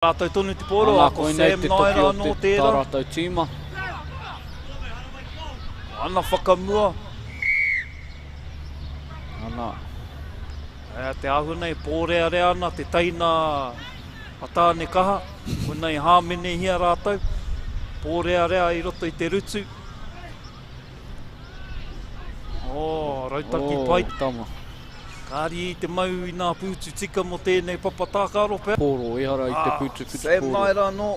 Rātou tonu te pōro, Ana, a ko koinei Sam te toki Naera o anō te, tā tērā. rātou tīma. Ana whakamua. Ana. E, te āhua nei, pōrearea ana te teina a Tāne Kaha. Koinei hāmenehia rātou. Pōrearea i roto i te rutu. Oh, rautaki oh, pai. Tama. Kāri i te mau i nā pūtu tika mō tēnei papa tākaro pea. Pōro, ehara i te Ah, pūtu Sam whutupōro. Naera anō,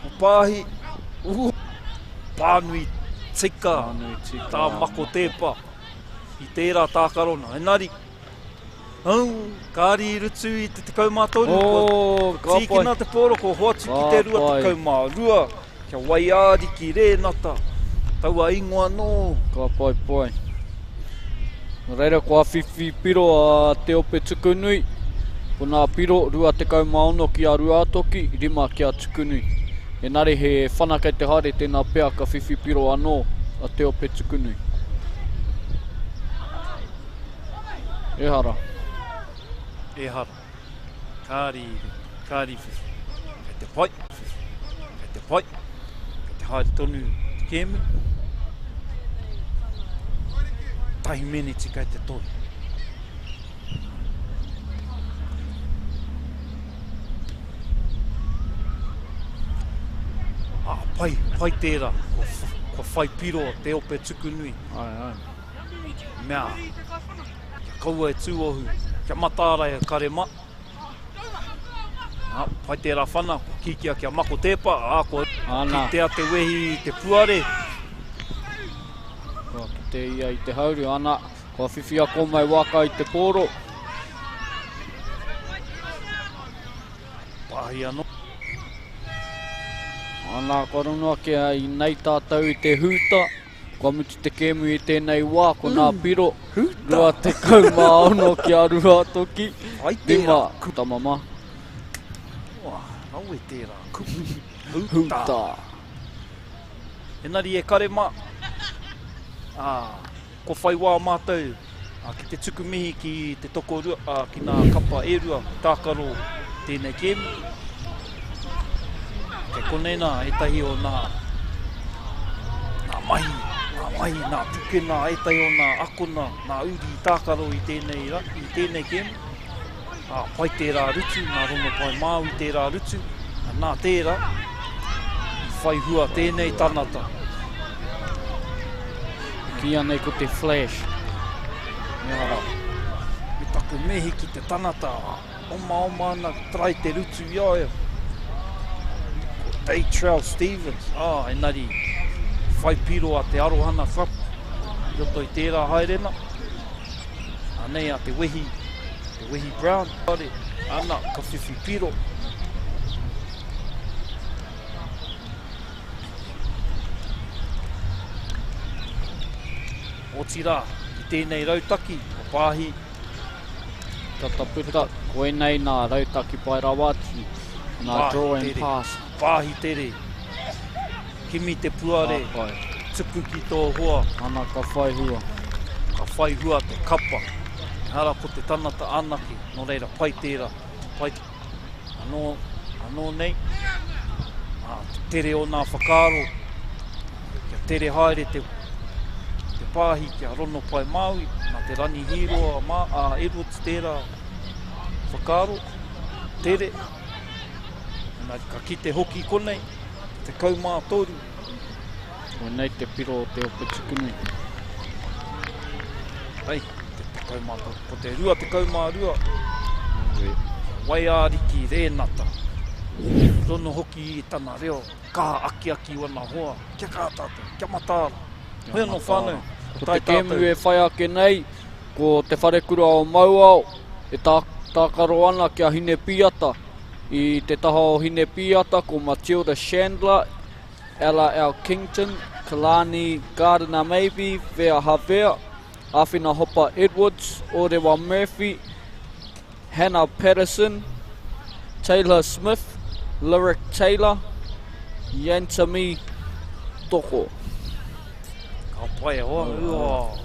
o Pāhi. Uh, pānui tika, Pānui tika. tā Mako Tēpa i tērā tākaro nā. Engari, au, kāri i rutu i te 13, Oh, kua ka pai. tīkina te pōro, kua hoatu ki te Ka pai. 22. Kia Waiariki Rēnata, taua ingoa nō. Ka pai pai. Nō reira kua whiwhi piro a Te Ope Tukunui. Ko nā piro 26 ki a Ruātoki, 5 ki a Tukunui. Engari he whana kei te haere tēnā pea ka whiwhi piro anō a Te Ope Tukunui. Ehara. Ehara. Kāri, kāri whiwhi. Kei te pai, whiwhi. Kei te pai. Kei te haere tonu te kēmu. Tahi meneti kei te toi. Ah, pai, pai tērā. Kua, kua whai piro te ope tukunui. Ai, ai. Mea, Kia kaua e tūohu, kia mataara e kare ma. Nā, pai tērā whana, kua kīkia kia mako tēpa, ā, kua Ana. kitea te wehi i te puare. Kua kite ia i te hauru, ana, kua whiwhi a Kōmai Waka i te pōro. Pāhi anō. Ana, kua rono ake i nei tātou i te hūta. Kua mutu te kēmu i tēnei wā, ko nā piro, 26 ki a Ruatoki, 5 tama mā. Ua, rawe tērā kupu. Hūta. Hūta. Engari e kare mā, ā, Kua whai wā mātou ki te tuku mihi ki te tokorua, ki ngā kapa e rua tākaro tēnei kēmu. Kei konei nā ētahi o nā, nā mahi, nā mahi, nā pukena, ētahi o nā akona, nā uri tākaro i tēnei, i tēnei kēmu. Ā, pai tērā rutu, nā Rongopai Māui tērā rutu, ā, nā tērā, i whai hua tēnei tanata. E kīia nei ko te flash. Ehara, me taku mihi ki te tanata, ā, omaoma ana, try te rutu i a ia. Ko Daytrell Stevens, ā, engari, whai piro a Te Arohana Club i roto i tērā haerena. Anei a Te Wehi, Te Wehi Brown, ana, ka whiwhi piro. Otirā, i tēnei rautaki, ko Pāhi. Tata puta, koinei nā rautaki pai rawa atu, nā draw and pass. Pāhi tere. Kimi te puare, tuku ki tō hoa. Ana ka whai hua. Ka whai hua te kapa. Ehara ko te tanata anake, nō reira pai tērā, pai anō, anō nei, ā, te tere o nā whakaaro, kia tere haere te, te pāhi kia rono pai Māui, nā te Rani Hīroa mā, ā, Edwards tērā whakaaro, tere, Engari ka kite hoki konei, te 13. Koinei te piro o te ope tukunui. Hei, te 13, ko te 22. Waiariki Rēnata. Rono hoki i tana reo, kaha akiaki wana hoa, kia kaha tātou, kia mataara. Hoi anō whānau, ko te kēmu e whai ake nei, ko te wharekura o Mauao e tākaro ana ki a Hinepiata. I te taha o Hinepiata ko Matilda Chandler, Ella Elkington, Kalani Gardiner-Maybe, Vea Havea, Awhina Hopa Edwards, Orewa Murphy, Hannah Patterson, Taylor Smith, Lyric Taylor, Yantami Toko. Ka pai e hoa, ua,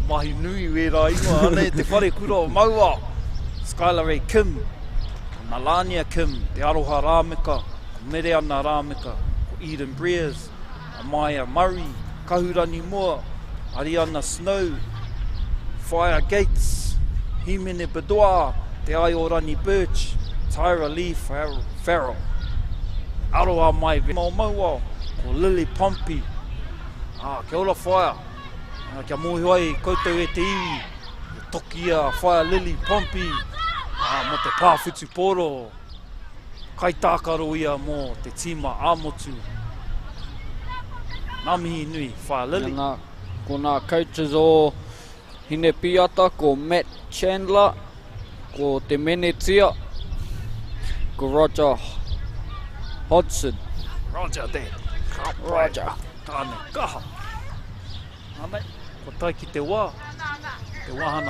mahi nui wērā ingoa, anei te wharekura o Mauao, Skylar Ray Kim, Nalania Kim, Te Aroha Rāmeka. Ko Mereana Rāmeka, ko Eden Brears, Amaia Murray, Kahurani Moa, Ariana Snow, Whaea Gates, Himene Bidois, Te Aiorani Birch, Tyra Lee Farrell. Aroha mai o Mauao, ko Lily Pompey. Ah, kia ora whaea. Ah, kia mōhio ai koutou e te iwi, e toki a Whaea Lily Pompey ah, mō te pā whutupōro. Kaitākaro ia mō te tīma ā-motu. Ngā mihi nui, Whaea Lily. Nā, ko nā coaches o Hinepiata ko Matt Chandler, ko Te Menetia, ko Roger Hodgson. Roger that. Ka pai. Roger. Tāne kaha. Anei, kua tae ki te wā, te wāhanga.